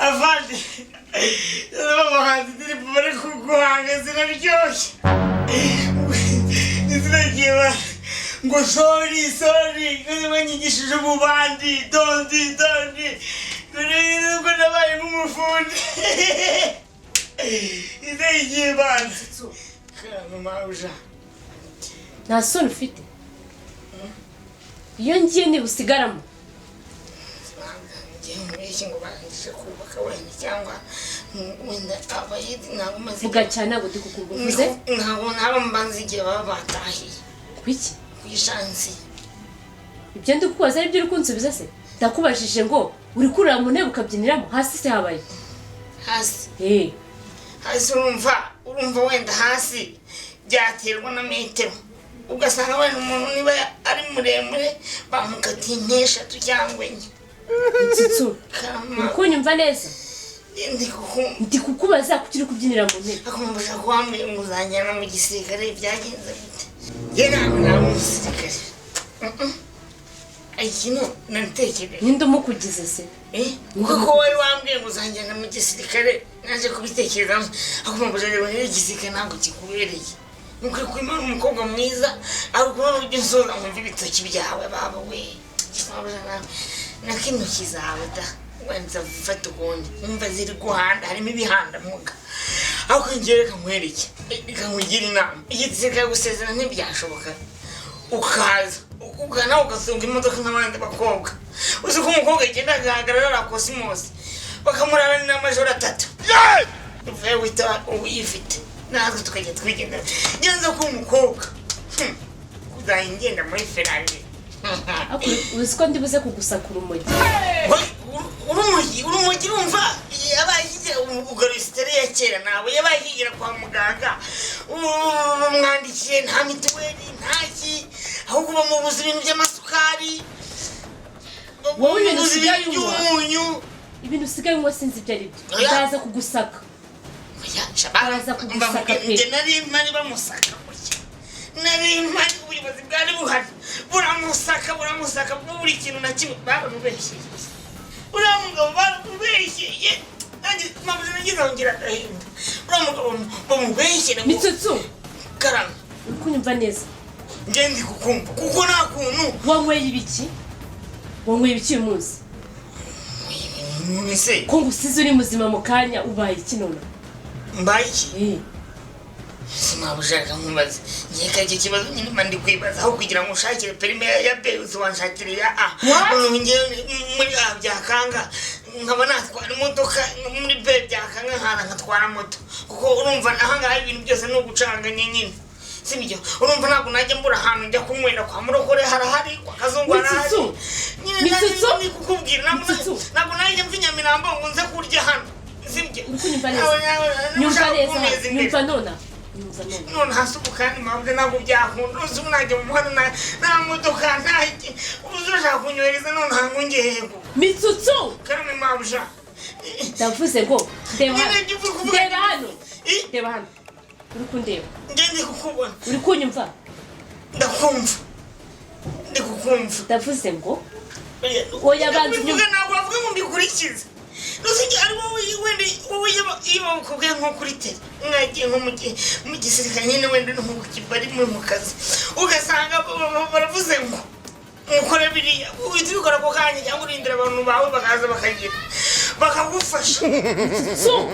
Avandi abahanzi indirimbo bari kuguhanga ziraryoshye, ziragiye ngo sorry sorry, banyigishije ububandi dondi dondi ngo nabaye nk'umufundi izayigiye banzi mabuja. Nta soni ufite? Iyo ngiye ntibusigaramo. Ngiye mubeshye ngo barangije kubaka wenda, cyangwa wenda abayidi ntabwo maze. Vuga cyane, ntabwo ndi kukumva. Uvuze? Ntabwo naba mbanze igihe baba batahiye. Kuki? Ku ishansi. Ibyo ndi kukubaza aribyo uri kunsubiza se? Ndakubajije ngo uri kurira mu ntebe ukabyiniramo, hasi se habaye? Hasi? Eh. Hasi urumva wenda hasi byaterwa na metero, ugasanga wenda umuntu niba ari muremure bamukatiye nk'eshatu cyangwa enye. Mitsutsu, Kama. uri kunyumva neza? Ndi kukumva. Ndi kukubaza kuki uri kubyinira mu ntebe. Akumva ko wambwiye ngo uzanjyana mu gisirikare, byagenze gute? Njye ntabwo naba umusirikare. Ikintu natekereje. Ninde umukugize se? Eh, kuko wari wambwiye ngo uzanjyana mu gisirikare, naje kubitekerezamo, akumva rero igisirikare ntabwo kikubereye. Nukuri ko Imana, umukobwa mwiza ari ukubona ujya usoza nkumva ibitoki byawe, baba we, nako intoki zawe da wenda mfata ukundi nkumva ziri guhanda, harimo ibihanda muga. Ariko ngewe reka nkwereke, reka nkugire inama: igisirikare gusezerana ntibyashoboka, ukaza ugana ugasunga imodoka nk'abandi bakobwa. Uzi ko umukobwa agenda agahagarara kosimosi bakamuraranira amajoro 3, uvuye wita uyifite, natwe tukajya twigendera. Ngenze ko umukobwa uzajya ngenda muri Ferrari. Ariko uzi ko ndibuze kugusakura urumogi? Urumogi, urumogi, urumva yabaye yigira ugarusiteri ya kera, ntabwo yabaye yigira kwa muganga bamwandikiye nta mituweli nta ki, ahubwo bamubuza ibintu by'amasukari. Wowe ibintu bamubuza usigaye ibintu unywa. by'umunyu. Ibintu usigaye unywa sinzi ibyo ari byo. Oya. Ndaza kugusaka. Oya, Shabana, Baraza kugusaka pe. Njye nari mpari bamusaka gutya, nari mpari, ubuyobozi bwari buhari, buramusaka buramusaka, buri kintu na kimwe baramubeshyeye, uriya mugabo baramubeshyeye. Nanjye mpamvu nagize aho ngira agahinda, uriya mugabo bamubeshyere ngo Mitsutsu, karame. Uri kunyumva neza? Njye ndi kukumva kuko nta kuntu. Wanyweye ibiki? Wanyweye ibiki uyu munsi? None se? Ko ngusize uri muzima, mu kanya ubaye iki none? Mbaye iki? Eh. Sinabujaka nkubaze, ngiye kari icyo kibazo nyine mba ndi kwibaza, aho kugira ngo ushakire perime ya B uzi wanshakire ya A. What? Noneho ngewe muri A byakanga nkaba natwara imodoka, muri B byakanga nkaza nkatwara moto, kuko urumva ahangaha ibintu byose ni ugucanganya nyine, sibyo? Urumva ntabwo najya mbura ahantu njya kunywera, kwa murokore harahari, kwa kazungu harahari. Mitsutsu! Nyine Mitsutsu! ndi kukubwira ntabwo Mitsutsu! ntabwo najya mva i Nyamirambo ngo nze kurya hano, sibyo? Uri kunyumva neza? Ntabwo Nyumva ushaka neza. kunteza imbere. Nyumva nona, nyumva nona. None hasi ubu kandi mpamvu ntabwo byakunda, uzi ubu najya mu muhanda nta modoka, nta iki, ubu urashaka kunyohereza none ntabwo ngiye kuko. Mitsutsu! Karame mabuja. Ndavuze ngo ndeba Nyine hano. ibyo uri kuvuga. Ndeba hano. Eh? Ndeba hano, uri kundeba? Njye ndi kukubona. Uri kunyumva? Ndakumva, ndi kukumva. Ndavuze ngo Oya, banza Ubivuga unyumve. ntabwo bavuga ngo mbikurikize. Nusijya ari wowe wenda, wowe iyo bakubwiye nko kuri tele mwagiye nko mu gisirikare nyine, wenda no mu kibari muri mu kazi, ugasanga baravuze ngo Mukore biriya, uhita ubikora ako kanya cyangwa urindira abantu bawe bakaza bakagira bakagufasha. So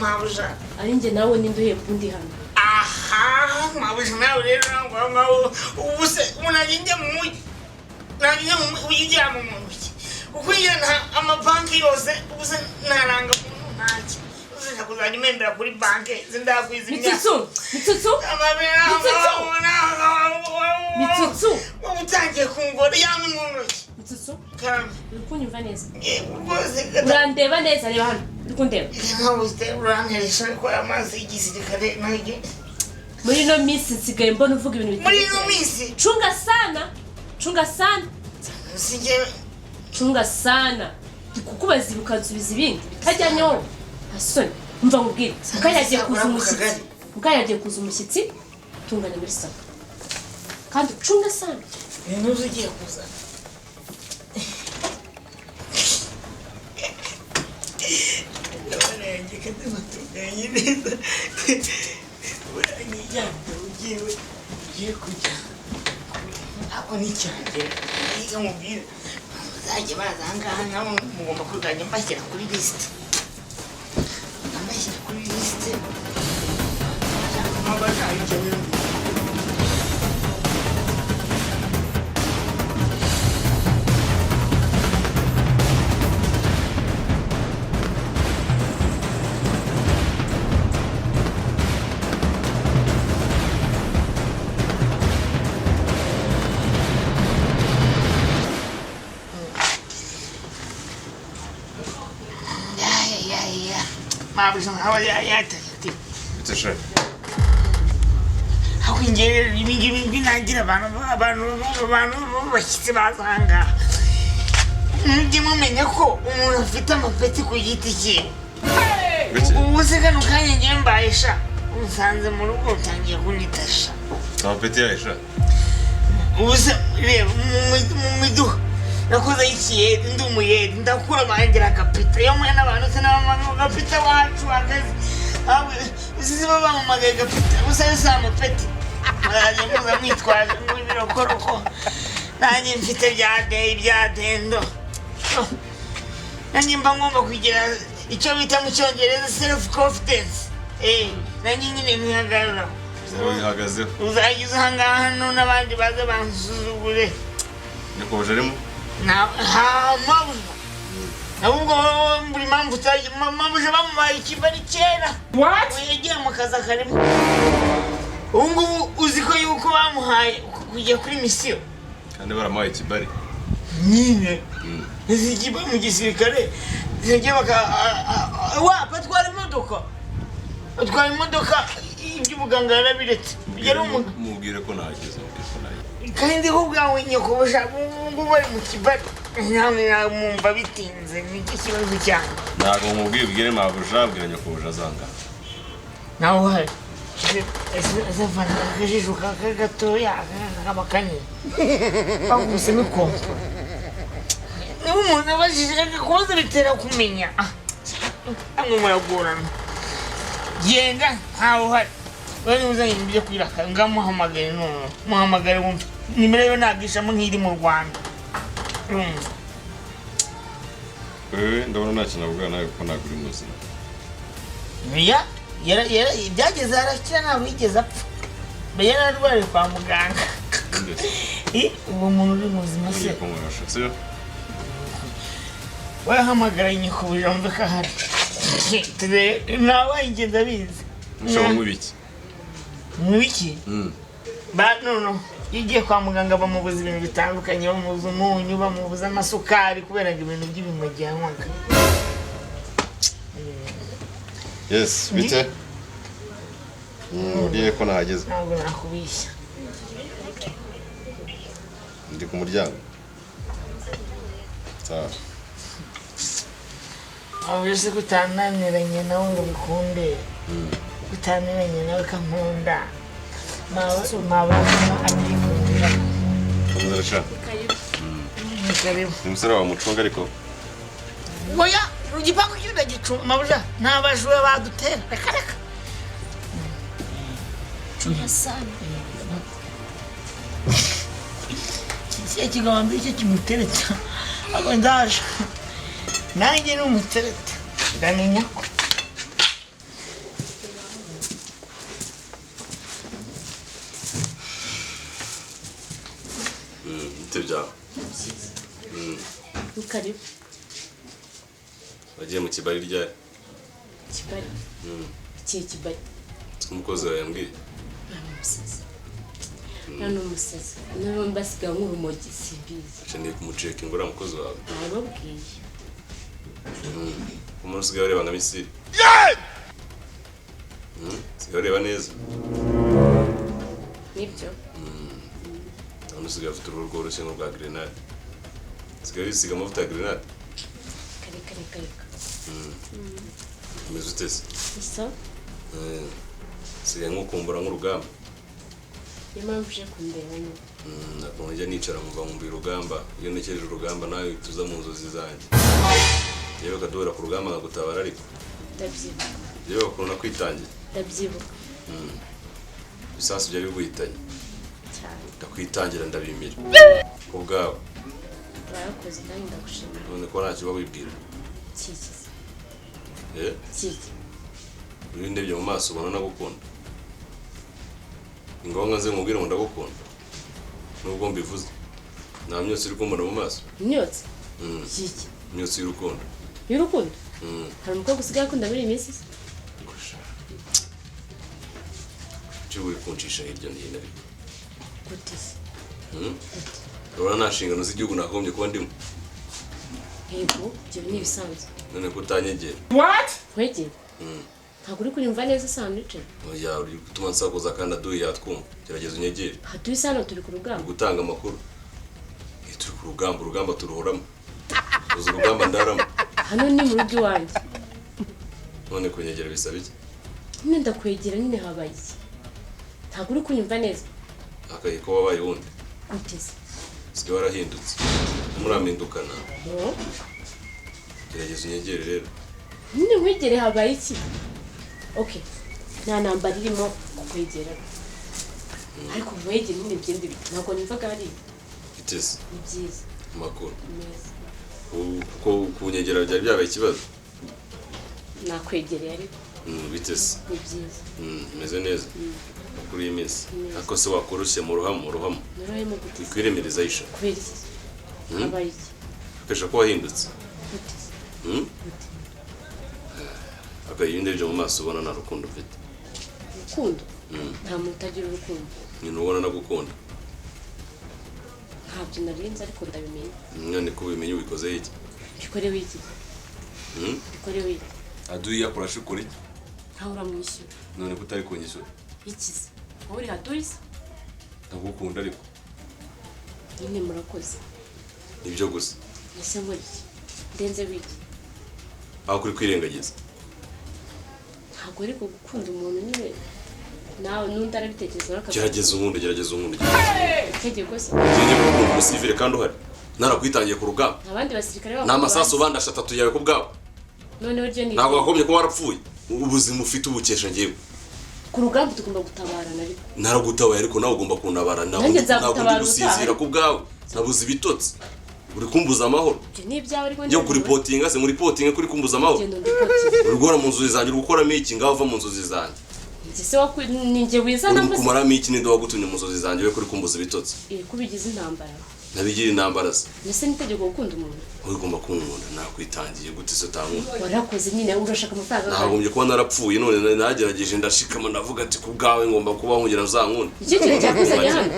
Mabuja. Ari njye nawe ninde uhembwa undi hano? Aha, mabuja, nawe rero ntabwo aho ngaho. Ubu se ubu najya njya mu mujyi, najya njya mu mujyi, ujya ujyama mu ntoki kuko iyo nta amabanki yose, ubu se ntarangamuntu ntacyo uzajya kuzajya umendera kuri banki zindakwiza imyaka. Mitsutsu, Mitsutsu, Mitsutsu, Mitsutsu. Ubu utangiye kungora yamwe mu ntoki. Mitsutsu. Karame. Uri kunyumva neza? Yego rwose. Urandeba neza? Reba hano, uri kundeba? Ntabwo uranteresha ariko amazi y'igisirikare ntayo. Muri ino minsi nsigaye mbona uvuga ibintu Muri ino bitandukanye. minsi. Chunga sana, chunga sana. Sijye. Chunga sana. Ndi kukubaza ibi ukansubiza ibindi bitajyanye wowe. Nta soni. Umva nkubwire, mukanya yagiye kuza umushyitsi, mukanya yagiye kuza umushyitsi. Tunganya muri salo kandi ucunga sana. Ni ntuzi ugiye kuzana. Ndabona yanjye kandi batunganye neza. Buranyijyana ugiye kujya ntabwo n'icyagera. Iyo mubwira bazajya baza aha ngaha, nabo mugomba kuzajya mbashyira kuri lisite, mbashyira kuri lisite bazayikenera. Ya, ya, ya. Mabuja nkawe yatati. Bite she? Aho ngewe ibi ngibi binangira abantu b'abashyitsi baza aha ngaha. Mujye mumenya ko umuntu afite amapeti ku giti cye. Bite? Ubu se kano kanya ngewe mbaye sha. Unsanze mu rugo utangiye kunyita sha. Amapeti yayo sha. Ubu se reba mu miduha nakoze ikiyede, ndi umuyede, ndakura bangira gapita iyo mwe n'abantu se n'abamama gapita wacu akazi sizi baba bampamagaye gapita gusa yo si amapeti. Muraje muza mwitwaje ngo ibirokoroko, nanjye mfite bya deyi bya dendo. Oh, nanjye mba ngomba kugira icyo bita mu Cyongereza self confidence, nanjye nyine nkihagarara. Wihagazeho. Uzajya uza ahangaha hano n'abandi baze bansuzugure. Nyakubahwa arimo? Nta mabuja, ahubwo wowe buri mpamvu utagiye mabuja bamubaye ikibari kera yagiye mu kazi akarimo. Ubu ngubu uzi ko yuko bamuhaye kujya kuri misiyo. Kandi baramuhaye ikibari. Nyine izi ikibari mu gisirikare yagiye baka wapa atwara imodoka, atwara imodoka, iby'ubuganga yarabiretse, yari umuganga. Mubwire ko nahageze, mubwire ko nahageze. Kandi ho bwawe nyakubahwa ubu ngubu bari mu kibari, namwe mwumva bitinze, nicyo kibazo cyanjye. Ntabwo mubwiye, ubwire mabuja, bwira nyakubahwa azanga. Nawe uhari azavana akajisho kaka gatoya kaba kanini bakubisemo ikompo. Niba umuntu abajije kubaza bitera kumenya. Amwe muragorana. Genda, ntawe uhari. Wowe uzanye ibintu byo kwiraka, ngamuhamagare none muhamagare wumve nimero yo nagishamo nk'iri mu Rwanda. Urumva? Wewe ndabona nta kintu navugana nawe kuko ntabwo uri muzima. Ya, byageze arakira, ntabwo yigeze apfa. Mbe yararwariye kwa muganga. Ninde se? Uwo muntu uri muzima se? Ugiye kunywesha, sibyo? Wahamagara nyakubahwa wumve ko ahari. Nawe ngenda abizi. Ushobora kunywa ibiki? Mu biki? Mm. Ba no iyo ugiye kwa muganga bamubuza ibintu bitandukanye, bamubuza umunyu, bamubuza amasukari kubera ngo ibintu by'ibimogi yanywaga. Yes, bite? Uriye ko nahageze. Ntabwo nakubeshya. Ndi ku muryango. Sawa. Aho se kutananiranye nawe ngo bikunde, kutananiranye nawe kankunda mabamo atikundira. Komeza sha. Ni karibu. Ni umusore wawe mucunga ariko. Oya, igipangu cyo ndagicunga mabuja, nta bajura badutera, reka reka. Chunga sana. Kiriya kigabo icyo kimutereta ahubwo ndaje nanjye ni umutereta ndamenya ko Bite byawe? Ni karibu. Wagiye mu kibari ryari? Kibari? Ikihe kibari? Umukozi wawe yambwiye. Nta n'umusazi. Nta n'umusazi. Niba mbasiga nk'urumogi simbizi. Akeneye kumucekinga uriya mukozi wawe. Nababwiye. Umuntu usigaye ureba nka Misiri. Usigaye ureba neza. Nibyo. Umuntu usigaye afite uruhu rworoshye nk'urwa grenade. Usigaye wisiga amavuta ya grenade? Kare kare kare. Umeze ute se? Isa. Usigaye nkukumbura nk'urugamba. Niyo mpamvu uje kundeba nyine. Nakuntu njya nicara nkumva nkumbuye urugamba. Iyo ntekereje urugamba nawe tuza mu nzozi zanjye. Yewe ukaduhura ku rugamba nkagutabara ariko. Ndabyibuka. Yewe ukuntu nakwitangiye. Ndabyibuka. Ibisasu byari biguhitanye. Cyane. Ndakwitangira ndabimira. Ku bwawe. Warakoze kandi ndagushimira. None ko ntacyo uba wibwira. Kikize. Eh? Kiki. Uri ndebye mu maso ubona nagukunda. Ni ngombwa nze nkubwire ngo ndagukunda. Nubwo mbivuze. Nta myotsi uri kumbona mu maso. Imyotsi? Kiki. Imyotsi y'urukundo. Y'urukundo? Hari umukobwa usigaye akunda muri iyi minsi se? Gusha. Cyo uri kuncisha hirya no hino ariko. Gute se? Gute? Urabona nta nshingano z'igihugu nakagombye kuba ndimo. Yego, ibyo ni ibisanzwe. None ko utanyegera. Nkwegere? Ntabwo uri kunyumva neza isa ahantu wicaye? Oya, uri gutuma nsakuza kandi aduyi yatwumva. Gerageza unyegere. Haduyi isa hano turi ku rugamba. Uri gutanga amakuru. Turi ku rugamba, urugamba turuhoramo. Uzi urugamba ndaramo. Hano ni mu rugo iwanjye. None kunyegera bisaba iki? Nyine ndakwegera nyine habaye iki? Ntabwo uri kunyumva neza. Akaye ko wabaye wundi. Gute se? Usigaye warahindutse. Murampindukana. No. Gerageza unyegere rero. Nyine nkwegere habaye iki? Okay. Nta ntambara irimo kukwegera. Ariko nkwegere nyine byende bite? Ntabwo numvaga hari Biteze ni byiza. amakuru. Meza. Kuko kunyegera byari byabaye ikibazo. Nakwegereye ariko Biteze. ni byiza. Meze neza. Amakuru y'iminsi. Ariko se wakoroshye mu ruhamo ruhamo. Norohemo gute se? Wikwiremereza Aisha. Kubera iki? Habaye iki? Akesha ko wahindutse. Gute se? Gute? Akaye iyo ndebye mu maso ubona nta rukundo mfite. Urukundo? Nta muntu utagira urukundo. Nyine ubona nagukunda. Ntabyo narinzi ariko ndabimenya. None ko ubimenye ubikozeho iki? Bikorewe iki? Bikorewe iki? Aduyi yakurashe ukora iki? Ntawe uramwishyura. None ko utari kunyishyura. Iki se? Wowe uri haduyi se? Ndagukunda ariko. Nyine murakoze. Nibyo gusa. Ese nkora iki? Ndenze wiki? Aho kuri kwirengagiza. Ntabwo ariko gukunda umuntu nyine nawe n'undi arabitekereza nawe akavuga. Gerageza unkunda, gerageza unkunda. Itegeko se? Ngiye gukunda umusivile kandi uhari. Narakwitangiye ku rugamba. Nta bandi basirikare babo. Nta masasu bandashe atatu yawe ku bwabo. Noneho ryo ni Ntabwo wagombye kuba warapfuye. Ubuzima ufite ubukesha njyewe. Ku rugamba tugomba gutabarana ariko. Naragutabaye ariko nawe ugomba kuntabara. Nanjye Ntabwo ndi nzagutabara gusinzira ubutaha. ku bwawe. Nabuze ibitotsi. Uri kumbuza amahoro. Ibyo ni ibyawe ariko Njye kuripotinga se muripotinga kuri kumbuza amahoro. Genda undipotinge. Uri guhora mu nzozi zanjye uri gukoramo iki ngaho uva mu nzozi zanjye. Njye se wakwi ni njye wizana Uri mbese. kumaramo iki ninde wagutumye mu nzozi zanjye we kuri kumbuza ibitotsi. Kubigize intambara. Nabigira intambara se. Ese ni itegeko gukunda umuntu? Wowe ugomba kunkunda nakwitangiye gute se utankunda? Warakoze nyine urashaka amafaranga. Nagombye kuba narapfuye none nagerageje ndashikama ndavuga ati ku bwawe ngomba kubaho kugira ngo uzankunde. Iki kintu cyakuzanye hano?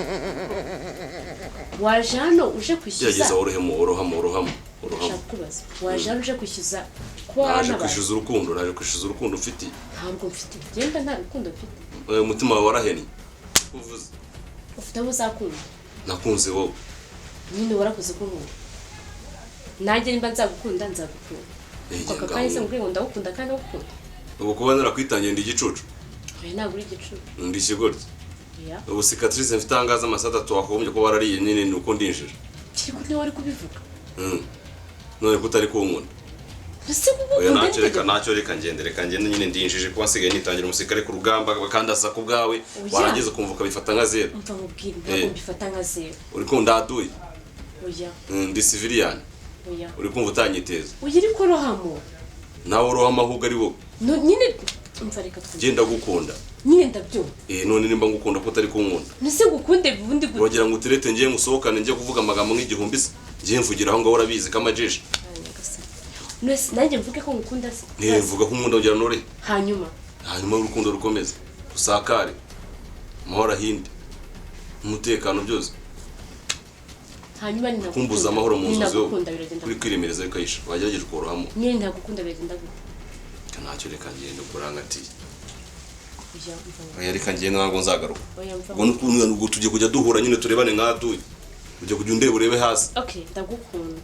Waje hano uje kwishyuza. Gerageza worohemo worohamo worohamo worohamo. Ndashaka kubaza. Waje hano uje kwishyuza kuba Naje wanabaye? kwishyuza urukundo, naje kwishyuza urukundo mfitiye. Ntabwo mfite. Genda nta rukundo mfite. Umutima wawe warahennye. Uvuze. Ufite abo uzakunda. Nakunze wowe. Nyine warakoze kunkunda. Nanjye nimba nzagukunda nzagukunda. Aka kanya se nkubwiye ngo ndagukunda kandi ndagukunda. Ubu kuba narakwitangiye ndi igicucu. Oya ntabwo uri igicucu. Ndi ikigoryi. Oya. Ubu cicatrice mfite ahangaha z'amasaha atatu wakagombye kuba warariye nyine ni uko ndinjira. Kiri niwe wari kubivuga. None ko utari kunkunda. Ese Oya kugukunda ntacyo reka n'itegeko. ntacyo reka ngende reka ngende nyine ndinjije kuba nsigaye nitangira umusirikare ku rugamba bakandasa ku bwawe Oya. warangiza ukumva ukabifata nka zero. Umva nkubwire ntabwo mbifata nka zero. Uri kumva ndaduye. Oya. Ndi civilian. Oya. Uri kumva utanyiteza. Oya, ariko rohamo. Nawe urohama ahubwo ari wowe. No, nyine umva, reka twumve. Genda gukunda. Nyine ndabyumva. Eh, none nimba ngukunda ko utari kunkunda? Nese ngukunde ubundi gute? Wagira ngo uterete ngiye ngusohokane, ngiye kuvuga amagambo nk'igihumbi se? Ngiye mvugira aho ngaho, urabizi ko amajisha. Ah, nyagasani. Nese nanjye mvuge ko ngukunda se? Mvuga ko unkunda kugira nore. Hanyuma? Hanyuma urukundo rukomeze, rusakare, amahoro ahinde, umutekano, byose. Hanyuma ni Kumbuza amahoro mu nzozi wowe. Nagukunda biragenda Uri gute? kwiremereza bikayisha, wagerageje ukorohamo. Nyine ntagukunda biragenda gute? Ntacyo, reka ngende kurangatiye. Oya, umva. Oya, reka ngende, ntabwo nzagaruka. Oya, mva. Ubwo n'ukuntu ubwo tugiye kujya duhura nyine, turebane nk'ahatuye, ujya kujya undeba urebe hasi. Okay, ndagukunda.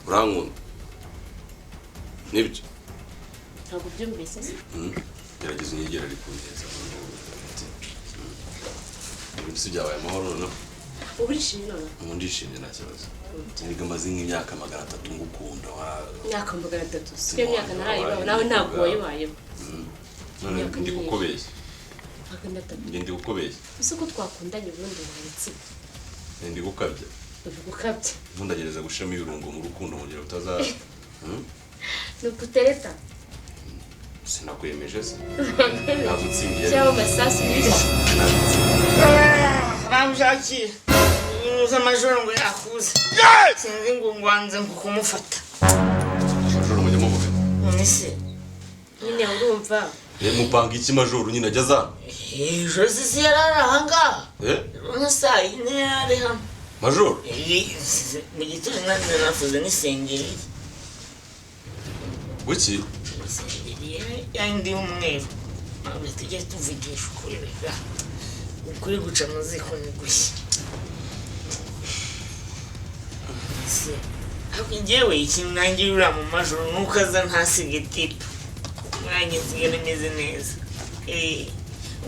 Urankunda nibyo? Ntabwo byumvise se? Gerageza unyegere ariko neza. Ibintu si byabaye amahoro noneho? Ubu urishimye none? Ubu ndishimye, nta kibazo. Erega maze nk'imyaka 300 ngukunda wa. Imyaka 300? Si iyo myaka narayibaho, nawe ntabwo wayibayeho. None Imyaka ndi myinshi. kukubeshya? 300. Njye ndi kukubeshya? Ese ko twakundanye ubundi waretse? Ndi gukabya? Uri gukabya. Ubundi ndagerageza gushiramo ibirungo mu rukundo kugira utaza. Ni ukutereta. Sinakwemeje se? Nagutsindiye. Cyangwa amasasu nyinshi. Bamushakira uza amajoro ngo yakuze, sinzi ngo ngwanze ngo kumufata. Majoro mujya muvuga? None se? Nyine urumva. Eh, mupanga iki majoro nyine ajya aza? Ejo sisi yari ari ahangaha. Eh? Nka saa yine yari ari hano. Majoro? Eh, mu gitondo nanjye nafuze n'isengeri. Wiki? Isengeri yandi y'umweru. Ntabwo tujya tuvugisha ukuri, reka ukuri guca mu ziko ni gushya. Ese, ariko njyewe ikintu nangira uriya mu majoro ni uko aza ntasige tip, nanjye nsigara meze neza. Eh,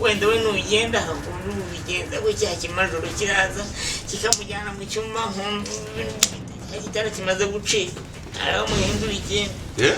wenda we nugenda hakunda ubigenza ko cya kimajoro kiraza kikamujyana mu cyumba, nkumva cya gitara kimaze gucika, hari aho muhindura ikindi. Eh?